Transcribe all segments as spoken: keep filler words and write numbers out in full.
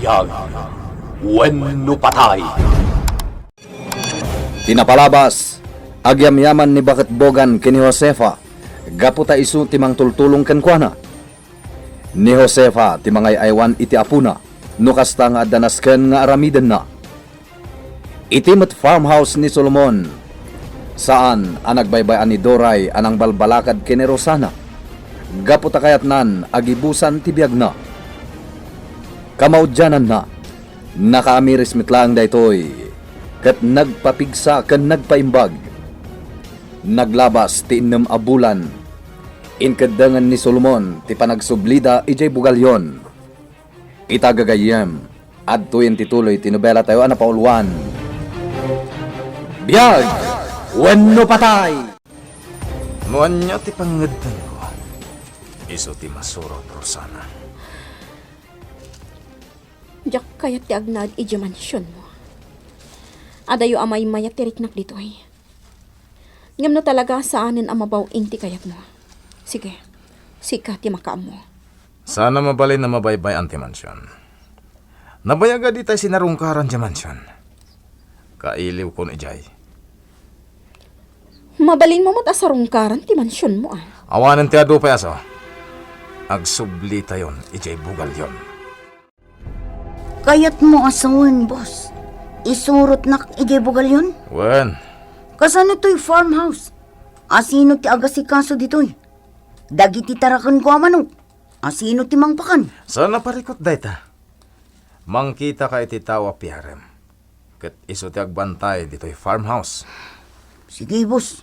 Biyag wenno patay. Ti napalabas, agyamyaman ni Baket Bogan ken ni Josefa, gapu ta isu ti mangtultulong kenkuana. Ni Josefa ti mangay-aywan iti apona, no kasta nga adda nasken nga aramidenna. Iti met farmhouse ni Solomon, saan a nagbaybay-an ni Doray a nangbalbalakad ken ni Rosana, gapu ta kayatnan a gibusan ti biagna. Kamaudiananna, nakaamiris met laeng daytoy, ket nagpapigsa ken nagpaimbag. Naglabas ti innem a bulan, inkeddengen ni Solomon ti panagsublida idiay bugalyon. Ita gagayyem, adtoyen ti tuloy ti nobelatayo a napauluan, Biag wenno Patay! No ania ti pangngeddengko, isu ti masurot, Rosana. Diak kayat ti agnaed idiay mansionmo. Adayo a maymayat ti riknak ditoy. Ngem no talaga saanen a mabaw-in ti kayatmo, sige, sika ti makaammo. Saan a mabalin a mabaybay-an ti mansion. Nabayag a ditay sinarungkaran diay mansion. Kailiwkon idiay. Mabalinmo met a sarungkaran ti mansionmo, a. Awanen ti adu pay, aso. Agsublitayon idiay bugalyon. Kayatmo a sawen, boss, isurotnak idiay bugalyon? Wen. Kasano toy farmhouse? Asino ti agasikaso ditoy? Dagiti tarakenko a manok, asino ti mangpakan? Saan a parikut dayta. Mangkitaka iti tao a P R M, ket isu ti agbantay ditoy farmhouse. Sige, boss.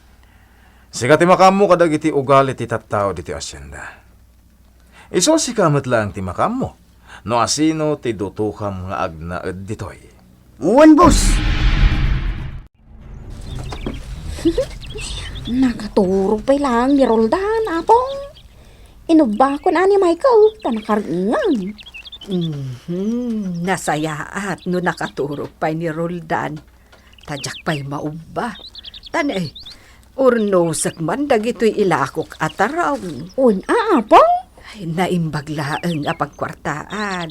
Sika ti makaammo kadagiti ugali ti tattao ditoy hacienda. Isu a sika met laeng ti makaammo no asino ti dutokam nga agnaed ditoy. Wen, boss. Nakaturog pay laeng ni Roldan, Apong. Inubbakon a ni Michael, ta nakarngan. Mhm, nasayaat no nakaturog pay ni Roldan. Ta diak pay maubba. Ta ne, urnosek man dagitoy ilakok a tarong. Wen a, Apong? Ay, naimbag laeng a pagkuartaan.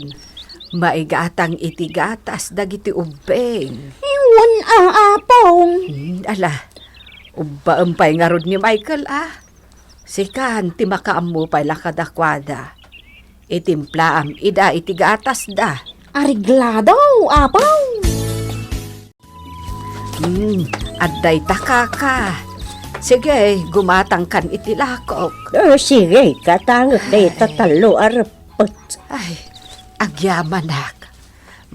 Maigatang iti gatas dagiti ubbing. Wen a, Apong? Hmm, ala, ubbaem pay ngarud ni Michael, a. Sikan ti makaammo pay la kadakuada. Itimplaam ida iti gatasda. Areglado, Apong! Hmm, adda ita, kaka. Sige, gumatangkan iti lakok. Eh, sige, katangek dayta tallo a reppet. Ay, agyamanak.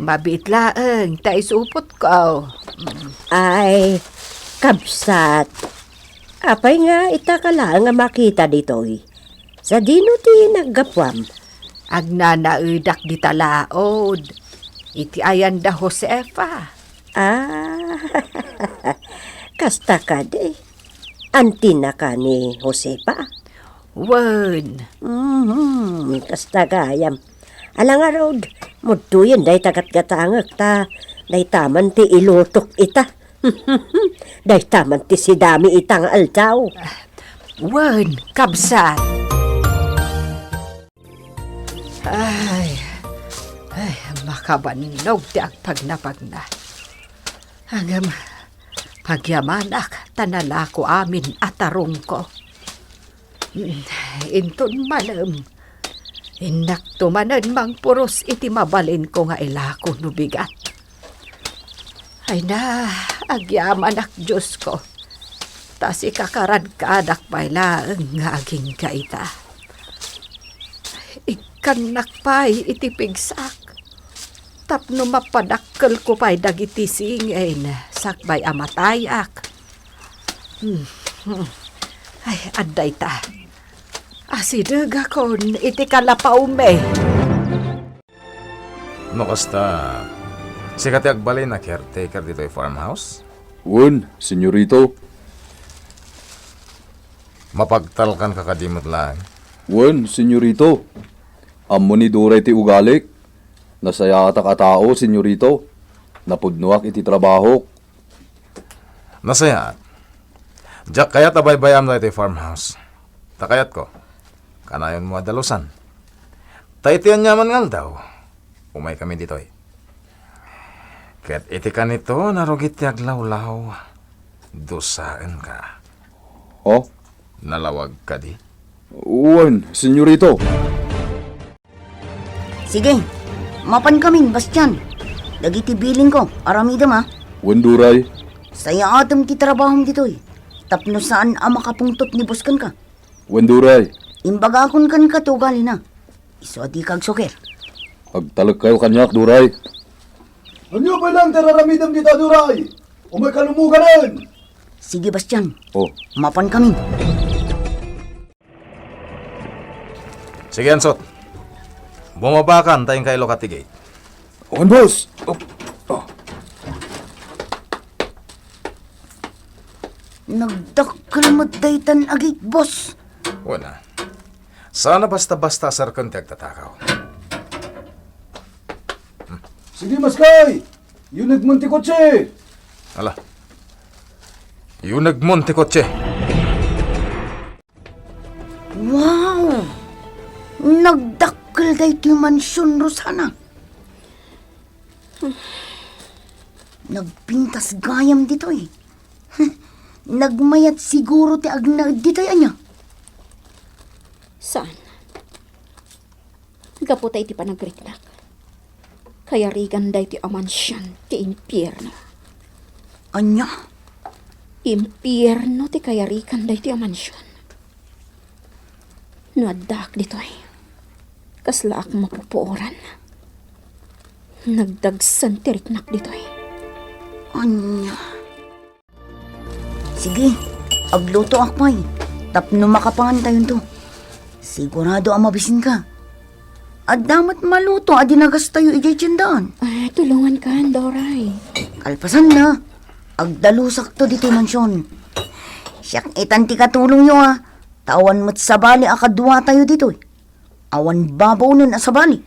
Mabiit laeng ta isupotko. Hmm. Ay, kabsat. Apay nga itaka laeng a makita ditoy? Sadino ti naggapuam? Agnanaedak dita laod iti ayan da Josefa. Ah, kasta kadi. Antinaka ni Josefa? Wen. Mhm, kasta gayam. Ala ngarud, mudtoyen dayta gatgatangek ta dayta man ti ilutok ita. Dayta man ti sidami ita nga aldaw. Wen, kabsat. Ay, ay, makabannog ti agpagnapagna. Ngem, agyamanak ta nalako amin a tarongko. Inton malem, innakto manen mangpuros iti mabalinko nga ilako no bigat. Ay na, agyamanak, Diosko, ta sika karankadaak pay laeng nga agingga ita. Ikkannak pay iti pigsak tapno mapadakkelko pay dagiti singin sakbay a matayak. Hmm, hmm. Ay, adda ita. Asidegakon iti kalapawmi. No kasta, sika ti agbalin a caretaker ditoy farmhouse? Wen, senyorito. Mapagtalkanka kadi met laeng? Wen, senyorito. Ammo ni Doray ti ugalik. Nasayaatak a tao, senyorito. Napudnoak iti trabahok. Nasayaat. Diak kayat a baybay-am daytoy farmhouse. Ta kayatko, kanayonmo a dalusan. Ta iti aniaman nga aldaw, Umaykami ditoy. Ket iti kanito, narugit ti aglawlaw, dusaenka. Oh? Nalawag kadi? Wen, senyorito. Sige, mapankamin, Bastian. Dagiti bilinko, aramidem, a. Wen, Doray. Sayaatem ti trabahom ditoy, tapno saan a makapungtot ni boss kenka. Wen, Doray. Imbagakon kenka ti ugalina. Isu a dika agsuker. Agtalekkayo kaniak, Doray. Ania pay laeng ti ar-aramidem dita, Doray? Umayka lumoganen. Sige, Bastian. Oh. Mapankamin. Sige, Ansot. Bumabakan ta inka ilukat ti gate. Wen, boss. Oh. Oh. Nagdakkel met daytan a gate, boss. Wen a. Saan a basta-basta a serken ti agtatakaw. Sige, Maskay! Yunegmon ti kotse! Ala. Yunegmon ti kotse. Wow! Nagdakkel daytoy mansion, Rosana. Nagpintas gayam ditoy. Nagmayat siguro ti agnaed ditoy, ania? Saan? Gapu ta iti panagriknak, kayarigan daytoy a mansion ti impierno. Ania? Impierno ti kayarigan daytoy a mansion. No addaak ditoy, kaslaak mapupuoran. Nagdagsen ti riknak ditoy. Ania? Sige, aglutoak pay, tapno makapangantayonto. Sigurado a mabisinka. Adda met maluto a dinagastayo idiay tiendaan. Ah, tulongankan, Doray. Kalpasanna, agdalusakto ditoy mansion. Siak itan ti katulongyo, a, ta awan met sabali a kaduatayo ditoy. Awan babaonen a sabali.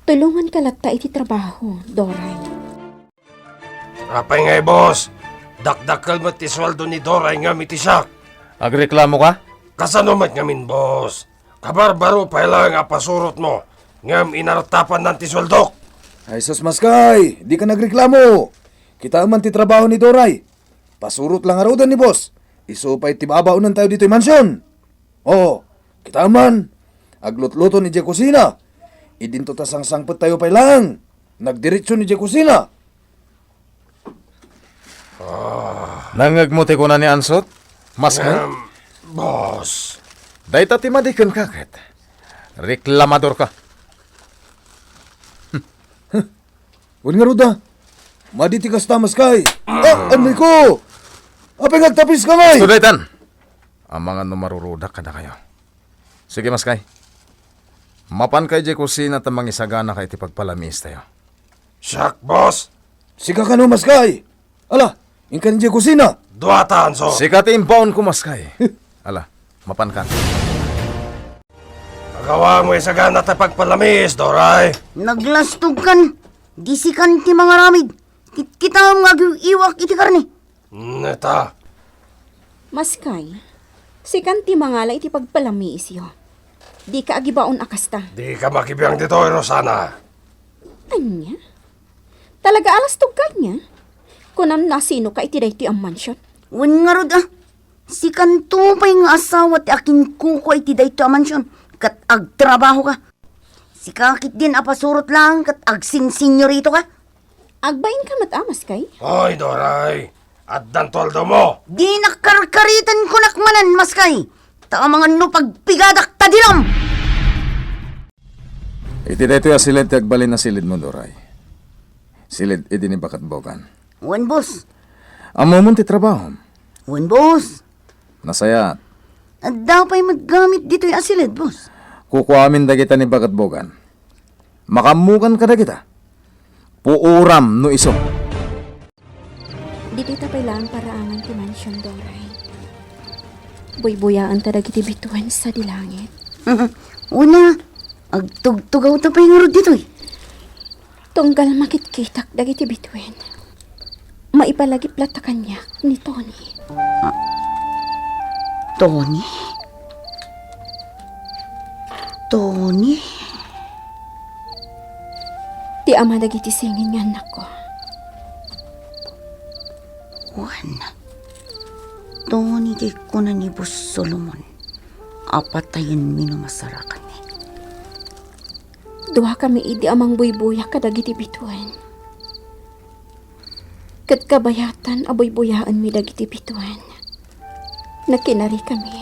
Tulonganka latta iti trabaho, Doray. Apay ngay, boss? Dakdakkel met ti sueldo ni Doray ngem iti siak. Agreklamoka? Kasano met ngamin, boss? Kabarbaro pay laeng a pasurotmo, ngem inartapannan ti sueldok. Ay sus, Maskay, dika nagreklamo. Kitaem man ti trabaho ni Doray. Pasurot la ngaruden ni boss. Isu pay ti babaonentayo ditoy mansion. Oo, kitaem man. Aglutluton idiay kusina. Idinto ta sangsangpettayo pay laeng. Nagdiretso idiay kusina. Nangngegmo ti kuna ni Ansot, Maskay? Em, boss. Dayta ti madi kenka ket. Reklamadorka. Wen ngarud a. Madi ti kasta, Maskay. Ah, anay ko! Apay nga agtapiska ngay? Kastoy daytan. Amangan no marurudak kadakayo. Sige, Maskay. Mapanka idiay kusina ta mangisaganaka iti pagpalamiistayo. Siak, boss. Sika kano, Maskay? Ala, inkan idiay kusina. Dua ta, Ansot. Sika ti imbaonko, Maskay. Ala, mapankan. Agawam nga isagana ta pagpalamiis, Doray. Naglastogkan. Di sikan ti mangaramid. Kitkitaem nga agiw-iwak iti karne. Neta. Maskay, sikan ti mangala iti pagpalamiisyo. Dika agibaon a kasta. Dika makibiang ditoy, Rosana. Ania? Talaga a lastogka ania? Kunam no asinoka iti daytoy a mansion? Wen ngarud a. Sikanto pay nga asawa ti akinkukua iti daytoy a mansion ket agtrabahoka. Sika ketdin a pasurot laeng ket agsinsinyoritoka. Agbainka met a, Maskay? Oy, Doray, addanto aldomo. Dinak karkariten kunak manen, Maskay. Ta amangan no pagpigadak ta dilam. Iti daytoy a siled ti agbalin a siled mo, Doray. Siled idi ni Baketbogan. Wen, boss. Ammomon ti trabahom? Wen, boss. Nasayaat. Adda pay met gamit ditoy a siled, boss. Kukuamin dagita ni Baketbogan. Makaammokan kadagita. Puoram no isu. Ditoy ta pay laeng paraanan ti mansion, Doray. Buybuyaenta dagiti bituen sadi langit. Una, agtugtugawta pay ngarud ditoy. Tunggal makitkitak dagiti bituen, maipalagip latta kaniak ni Tony. Ah, Tony? Tony? Ti ama dagiti singin nga annakko. Wen, Tony, ti kuna ni Boss Solomon, a patayenmi no masarakanmi. Duakami idi a mangbuybuya kadagiti bituen. Ket kabayatan a buybuyaenmi dagiti bituen. Nakinarikami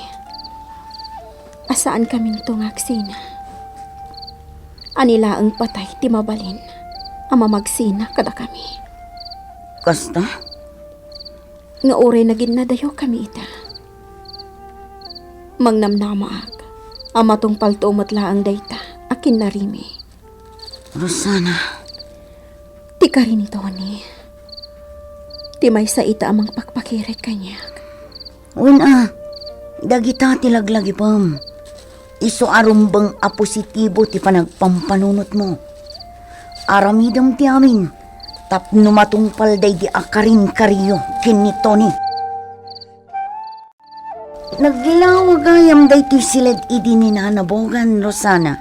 a saankaminto nga agsina. Ania laeng patay ti mabalin a mamagsina kadakami. Kasta? Nga uray naginnadayokami ita. Mangnamnamaak a matungpalto met laeng dayta a kinnarimi. Rosana. Ti kari ni Tony. Ti maysa ita a mangpakpakirit kaniak. Wen a, dagita ti laglagipem. Isu a rumbeng a positibo ti panagpampanunotmo. Aramidem ti amin tapno matungpal daydi a karinkaryo ken ni Tony. Naglawa gayam daytoy siled idi ni Nana Bogan, Rosana.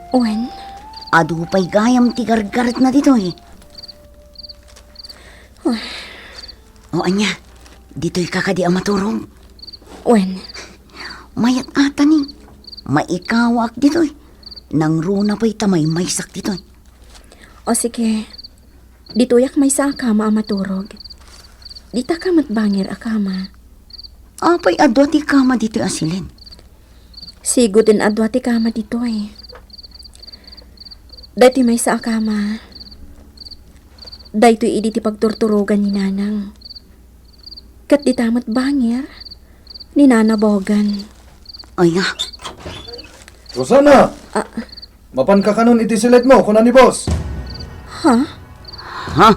Wen? Adu pay gayam ti gargaretna ditoy. Uy. O ania, ditoy ka kadi a maturog? Wen? Mayat-atani. Maikawaak ditoy. Nangruna pay ta maymaysak ditoy. O sige, ditoyak maysa a kama a maturog. Dita ka met bangir a kama. Apay a dua ti kama ditoy a siled? Siguden a dua ti kama ditoy. Daytoy maysa a kama, daytoy idi ti pagturturogan ni Nanang. Ket dita met bangir ni Nana Bogan. Aya. Rosana! Ah. Mapanka kanon iti siledmo, kuna ni boss. Ha? Ha?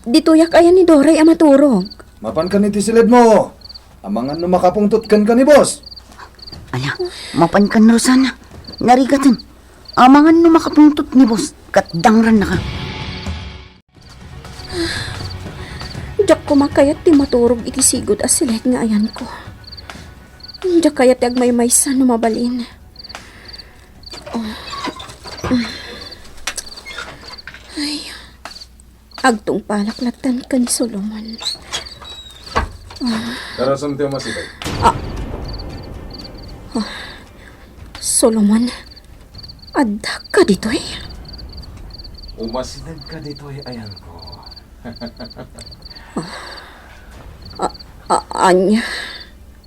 Ditoyak ayan ni Doray a maturog. Mapankan iti siledmo. Amangan no makapungtot kenka ni boss. Aya, mapankan, Rosana. Narigaten. Amangan no makapungtot ni boss. Ket dangrannaka. Diak koma kayat ti maturog iti sigud a siled nga ayanko. Diak kayat ti agmaymaysa no mabalin. Ay, agtungpalak lattan ken ni Solomon. Darasem ti umasideg. Ah. Ah. Solomon, adda ka ditoy? Umasideg ka ditoy, ayanko. A-, a-, ania?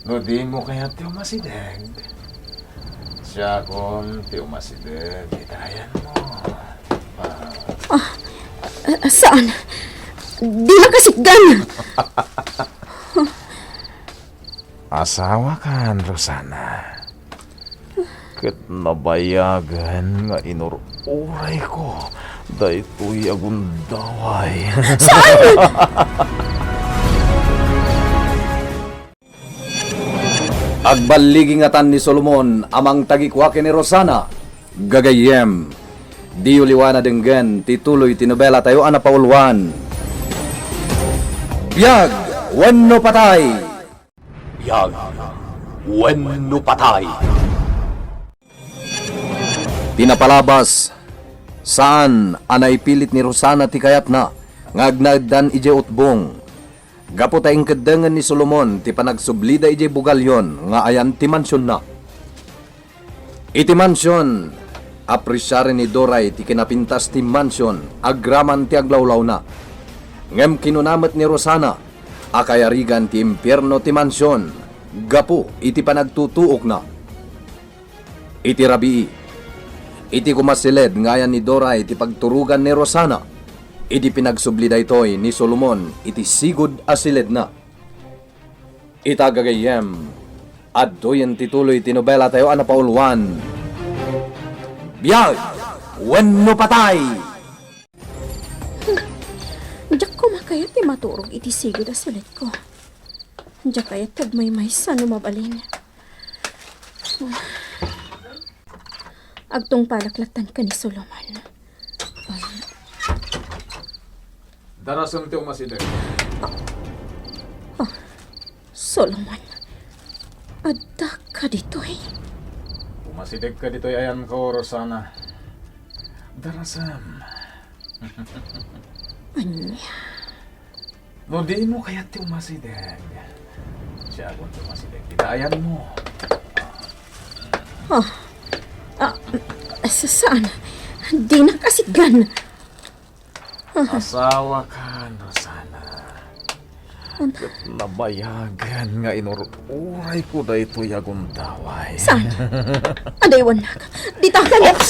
No dimo kayat ti umasideg, siakon ti umasideg ita ayanmo. Ah. Ah, ah, saan? Dina kasitgan! Asawakan, Rosana. Ket nabayagen nga inur-urayko daytoy a gundaway. Saan? Agballigi ngatan ni Solomon a mangtagikua ken ni Rosana, gagayyem. Diyo liwan a denggen ti tuloy ti nobelatayo a napauluan, Biag wenno Patay. Biag wenno patay. Ti napalabas, saan a naipilit ni Rosana ti kayatna nga agnaeddan idiay utbong. Gapu ta inkeddengen ni Solomon ti panagsublida idiay bugalyon nga ayan ti mansionna. Iti mansion, apresiaren ni Doray ti kinapintas ti mansion agraman ti aglawlawna. Ngem kinuna met ni Rosana a kayarigan ti impierno ti mansion gapu iti panagtutuokna. Iti rabii, iti kumasiled nga ayan ni Doray ti pagturogan ni Rosana, idi pinagsubli daytoy ni Solomon iti sigud a siledna. Ita gagayyem, adtoyen ti tuloy ti nobelatayo a napauluan, Biag wenno Patay! Diak koma kayat ti maturog iti sigud a siledko. Diak kayat ti agmaymaysa no mabalin. Agtungpalak lattan ken ni Solomon. Darasem ti umasideg. Ah, Solomon, adda ka ditoy? Umasideg ka ditoy ayanko, Rosana. Darasem. Ania? No dimo kayat ti umasideg, siakon ti umasideg ti daayanmo. Ah, ah, sa-, saan? Dinak asigan. Asawakan, Rosana. Ket nabayagen nga inur-urayko daytoy a gundaway. Saan? Adaywannak. Ditakan. Oops!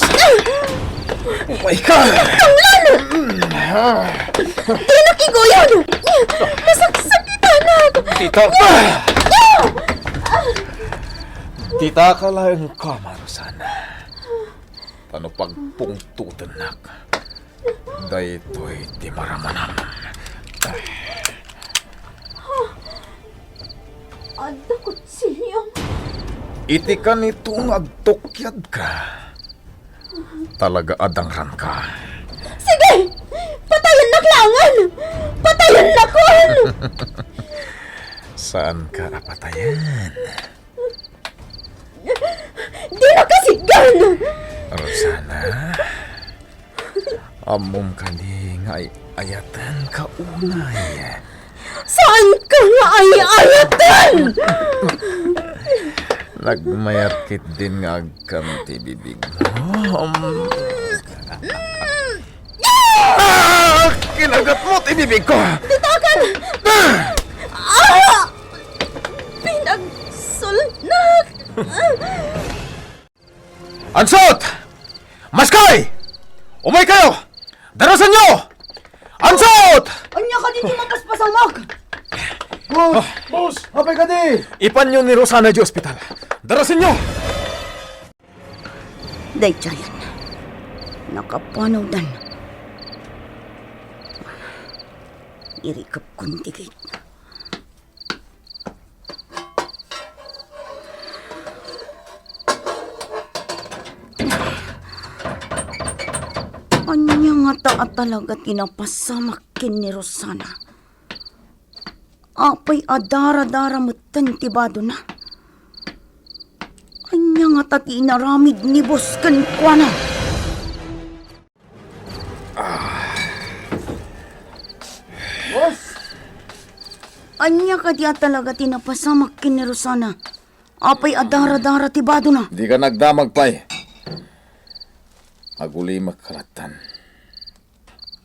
Oh my God! Tunglan! Dinak iguyod! Nasaksakitanak! Dita ka! Dita ka laeng koma, Rosana. Tano pagpungtotennak. Daytoy ti maramanam. Adda kutsilio. Iti kanito nga agtukyadka, talaga a dangranka. Sige! Patayennak laengen! Patayennakon! Saanka a patayen. Dinak asigan! Rosana, ammom kadi nga ay-ayatenka unay? Saanka nga ay-ayaten! Nagmayat ketdin nga agkam ti bibigmo. Ah! Kinagatmo ti bibigko! Ditakan! Ah! Ah! Pinagsulnak! Ansot! Maskay! Umaykayo! Darasenyo! Ansot! Ania kadi ti mapaspasamak? Boss! Ah. Boss! Apay kadi? Ipanyo ni Rosana idiay ospital. Darasenyo! Daydiayen, nakapanawdan. Irikepkon ti gate. Ania ngata a talaga ti napasamak ken ni Rosana? Apay a daradara metten ti badona? Ania ngata ti inaramid ni boss kenkuana? Boss! Ania kadi a talaga ti napasamak ken ni Rosana? Apay a daradara ti badona? Dika nagdamag pay. Agulimek ka lattan.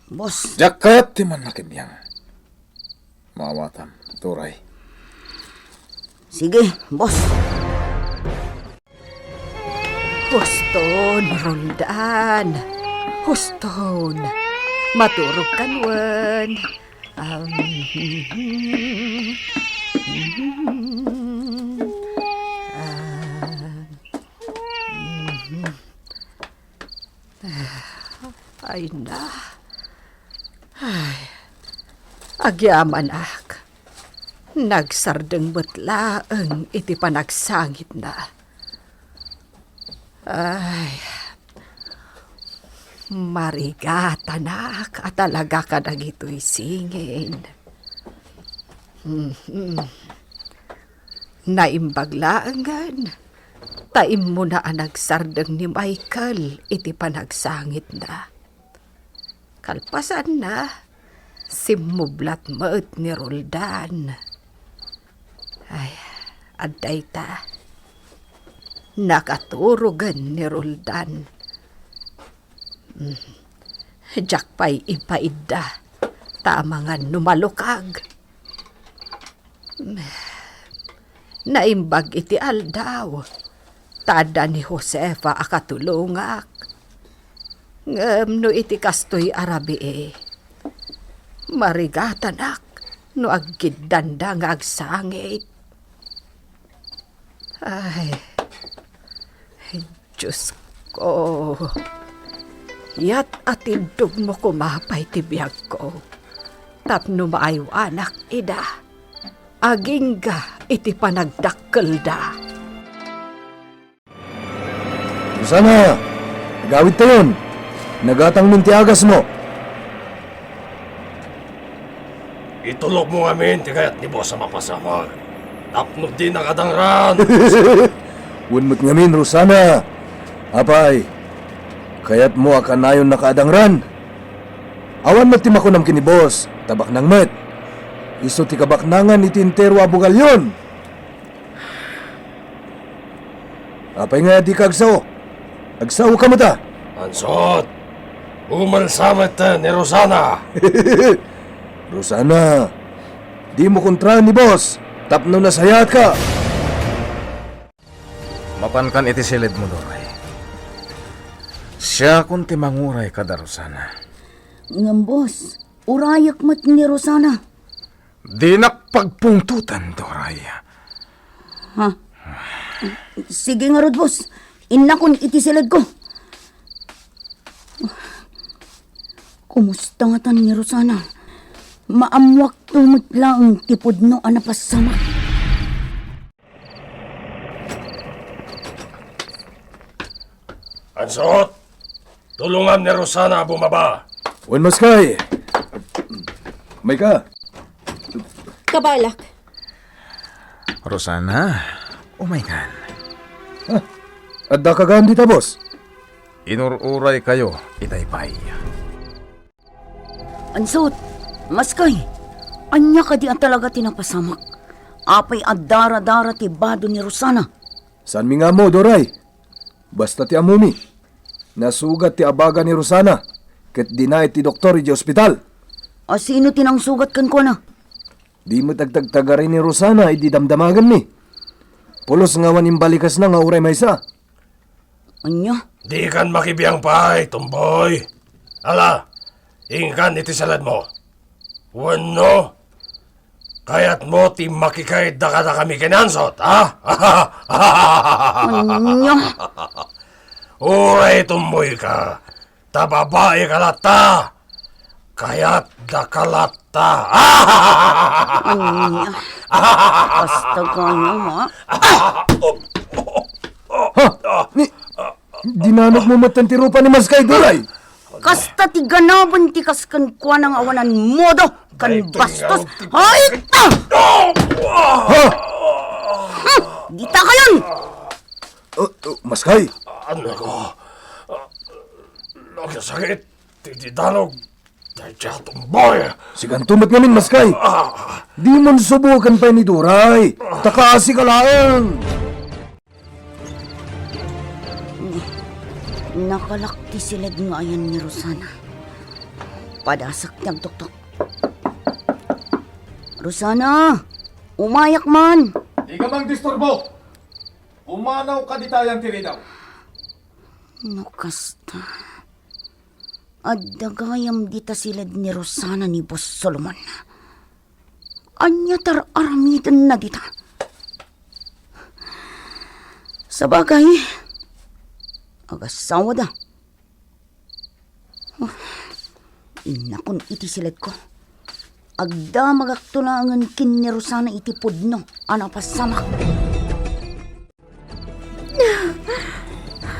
Boss. Diak kayat ti mannakibiang. Maawatam, turay. Sige, boss. Huston, Roldan. Huston. Maturog kan wen. Um, ah, Ay na. Ay, agyamanak. Nagsardeng met laeng iti panagsangitna. Ay, marigatanak a talaga kadagitoy singin. Mhm. Naimbag laengen ta immuna a nagsardeng ni Michael iti panagsangitna. Kalpasanna, simmublat met ni Roldan. Ay, adda ita. Nakaturogen ni Roldan. Mm. Diak pay ipaidda ta amangan no malukag. Naimbag iti aldaw, ta adda ni Josefa a katulongak. Ngem no iti kastoy a rabii, marigatanak no aggiddanda nga agsangit. Ay, Diosko, yat a tiddogmo koma pay ti biagko tapno maaywanak ida agingga iti panagdakkelda. Rosana, agawidtayon. Nagatangmin ti agasmo. Itulokmo ngamin ti kayat ni Boss a mapasamak tapno dinak a dangran. Wen met ngamin, Rosana. Apay, Kayatmo a kanayonnaka a dangran? Awan met ti makunam ken ni boss, ta baknang met. Isu ti kabaknangan iti entero a bugalyon. Apay nga dika agsao? Agsaoka met a. Ansot, umelsa met ni Rosana. Rosana, dimo kontraen ni boss tapno nasayaatka. Mapankan iti siledmo, Doray. Siakon ti manguray kada Rosana. Ngem, boss, urayek met ni Rosana. Dinak pagpungtotan, Doray. Ha? Sige ngarud, boss. Innakon iti siledko. Kumusta ngatan ni Rosana? Maammuakto met laeng ti pudno a napasamak. Ansot, tulongam ni Rosana a bumaba. Wen, maskay. Mayka. Kabaelak. Rosana, umaykan. Ha? Addaka gayam dita, boss? Inur-uraykayo itay pay. Ansot, maskay, ania kadi a talaga ti napasamak? Apay a daradara ti bado ni Rosana? Saanmi nga ammo, Doray. Basta ti ammomi, nasugat ti abaga ni Rosana ket dinaet ti doktor idiay ospital. A sino ti nangsugat kenkuana? Di met agtagtagari ni Rosana idi damdamagenmi. Pulos nga awan imbalikasna nga uray maysa. Ania? Dikan makibiang pay, Tomboy. Ala, inkan iti saladmo. Wenno, kayatmo ti makikaydda kadakami ken Ansot, ha? Ania? Uray tomboyka, ta babaika latta. Kayatdaka latta. Ania? Basta gayam, ha? Ha? Ni, dinanogmo metten ti rupa ni Maskay, Doray? Kasta ti ganaben ti kas kenkuana nga awanan modo ken bastos. Ay, ta! Ha? Hmm, dita kayon! Uh, uh, Maskay? Ano ko? Nagsasakit ti, ti danog. Dayta, Tomboy! Siganto met ngamin, Maskay! Ah. Dimon subuken pay ni Doray. Ta kaasi ka laeng. Nakalak ti siled nga ayan ni Rosana. Padasek ti agtuktok. Rosana! Umayak man! Dika mangdisturbo! Pumanawka ditayan ti ridaw. No kasta, adda gayam dita siled ni Rosana ni Boss Solomon. Ania ti ar-aramidenna dita? Sabagay, agasawada. Innakon iti siledko. Agdamagakto laengen ken ni Rosana iti pudno a napasamak.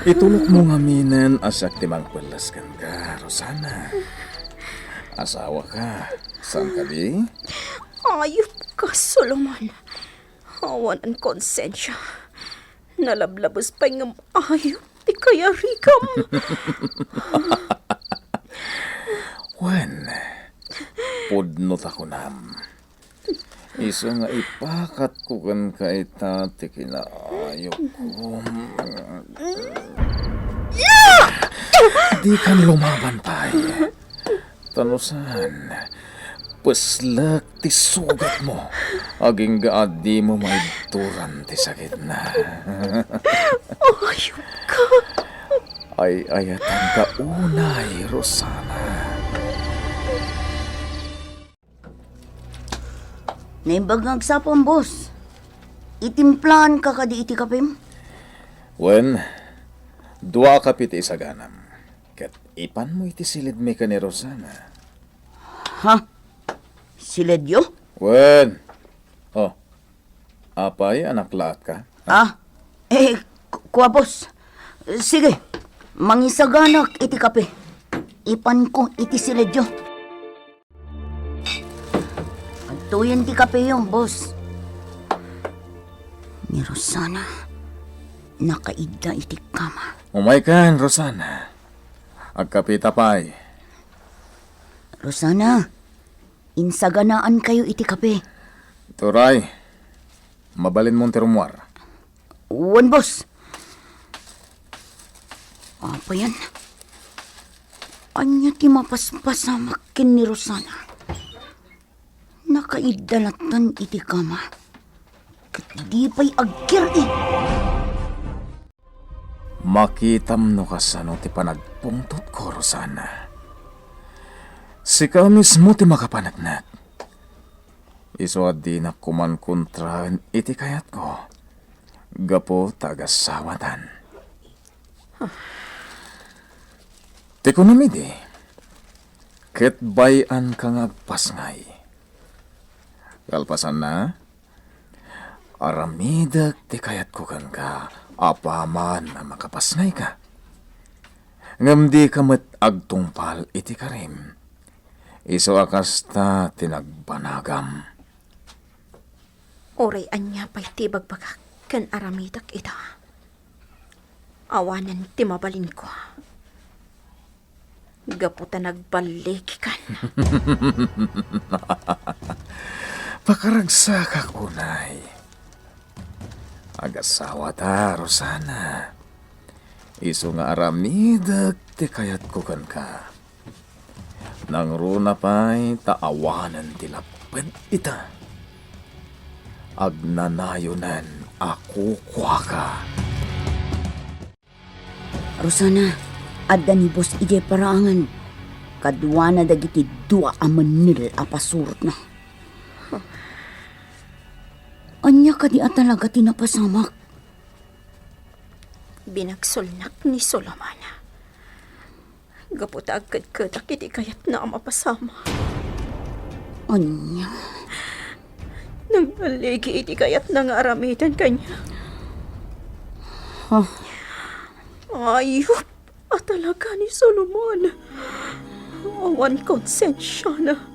Itulokmo ngaminen a siak ti mangpelles kenka, Rosana. Asawaka, saan kadi? Ayupka, Solomon. Awanan konsensia. Nalablabes pay ngem ayup ti kayarigam. Wen, pudno ta kunam. Isu nga ipakatko kenka ita ti kinaayupko. Dikan lumaban pay. Ta no saan, peslek ti sugatmo, agingga a dimo maibturan ti sakitna. Ayupka! Ay-ayatenka unay, Rosana. Naimbag nga agsapam, boss. Itimplaanka kadi iti kapem? Wen, dua a kape ti isaganam. Ket ipanmo iti siledmi ken ni Rosana. Ha? Siledyo? Wen. Oh. Apay, anaklaatka? Ah, eh, ku-, kua, boss. Sige, mangisaganak iti kape. Ipanko iti siledyo. Adtoyen ti kapeyo, boss. Ni Rosana, nakaidda iti kama. Umaykan, Rosana. Agkapita pay. Rosana, insaganaankayo iti kape. Turay, mabalinmon ti rummuar. Wen, boss. Apayan. Ania ti mapaspasamak ken ni Rosana? Nakaidda lattan iti kama. Ket di pay agkir-i. Makitam no kasano ti panagpungtotko, Rosana. Sika mismo ti makapaneknek. Isu a dinak koman kontraen iti kayatko gapu ta agasawatan. Ti kunam idi, ket bay-anka nga agpasngay. Kalpasanna, aramidek ti kayatko kenka apaman a makapasngayka. Ngem dika met agtungpal iti karim. Isu a kasta ti nagbanagam. Uray ania pay ti ibagbagak ken aramidek ita, awanen ti mabalinko. Gapu ta nagballigikan. Pakaragsakak unay. Agasawata, Rosana. Isu nga aramidek ti kayatko kenka. Nangruna pay ta awanen ti lapped ita. Agnanayonen a kukuaka. Rosana, adda ni boss idiay paraangan. Kaduana dagiti dua a mennel a pasurotna. Ania kadi a talaga ti napasamak? Binagsolnak ni Solomon. Gapu ta agkedkedak iti kayatna a mapasamak. Ania? Nagballigi iti kayatna nga aramiden kaniak. Ha? Ayup a talaga ni Solomon. Awan konsensiana.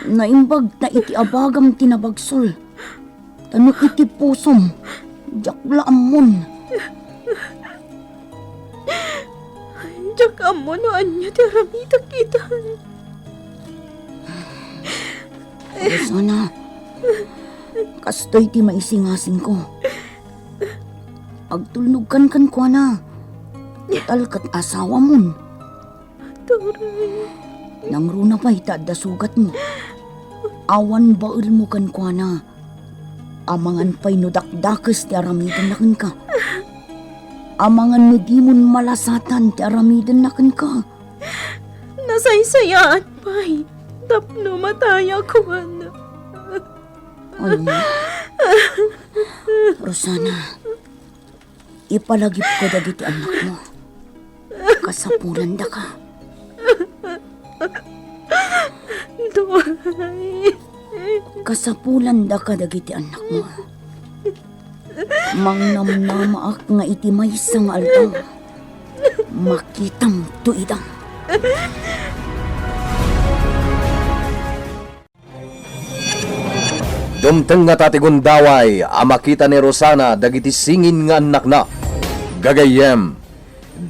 Naimbag ta iti abagam ti nabagsol. Ta no iti pusom, diak la ammon. Diak ammo no ania ti aramidek itan. Rosana, kastoy ti maisingasingko. Agtulnogkan kenkuana. Total ket asawamon. Turay. Nangruna pay ta adda sugatmo. Awan baelmo kenkuana. Amangan pay no dakdakes ti aramidenna kenka. Amangan no dimon malasatan ti aramidenna kenka. Nasaysayaan pay tapno matayakon. Ania? Rosana, ipalagipko dagiti annakmo. Kasapulandaka. Turay. Kasapulandaka dagiti annakmo. Mangnamnamaak nga iti maysa nga aldaw, makitamto ida. Dumteng ngata ti gundaway a makita ni Rosana dagiti singin nga annakna. Gagayyem,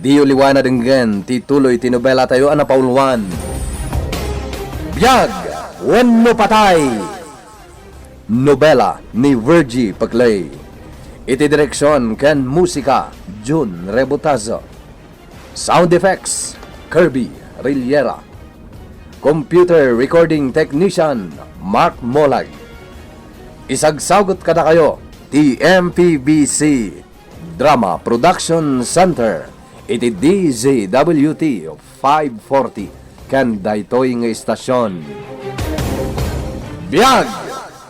diyo liwaen a denggen ti tuloy ti nobelatayo a napauluan, Biag Wenno Patay. Nobela ni Virgie Peclay. Iti direksion ken musika, Jun Rebotazo. Sound effects, Kirby Rillera. Computer recording technician, Mark Molag. Isagsawgot kadakayo ti M P B C Drama Production Center iti D Z W T five forty ken daytoy nga istasyon. Biag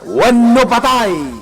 wenno patay!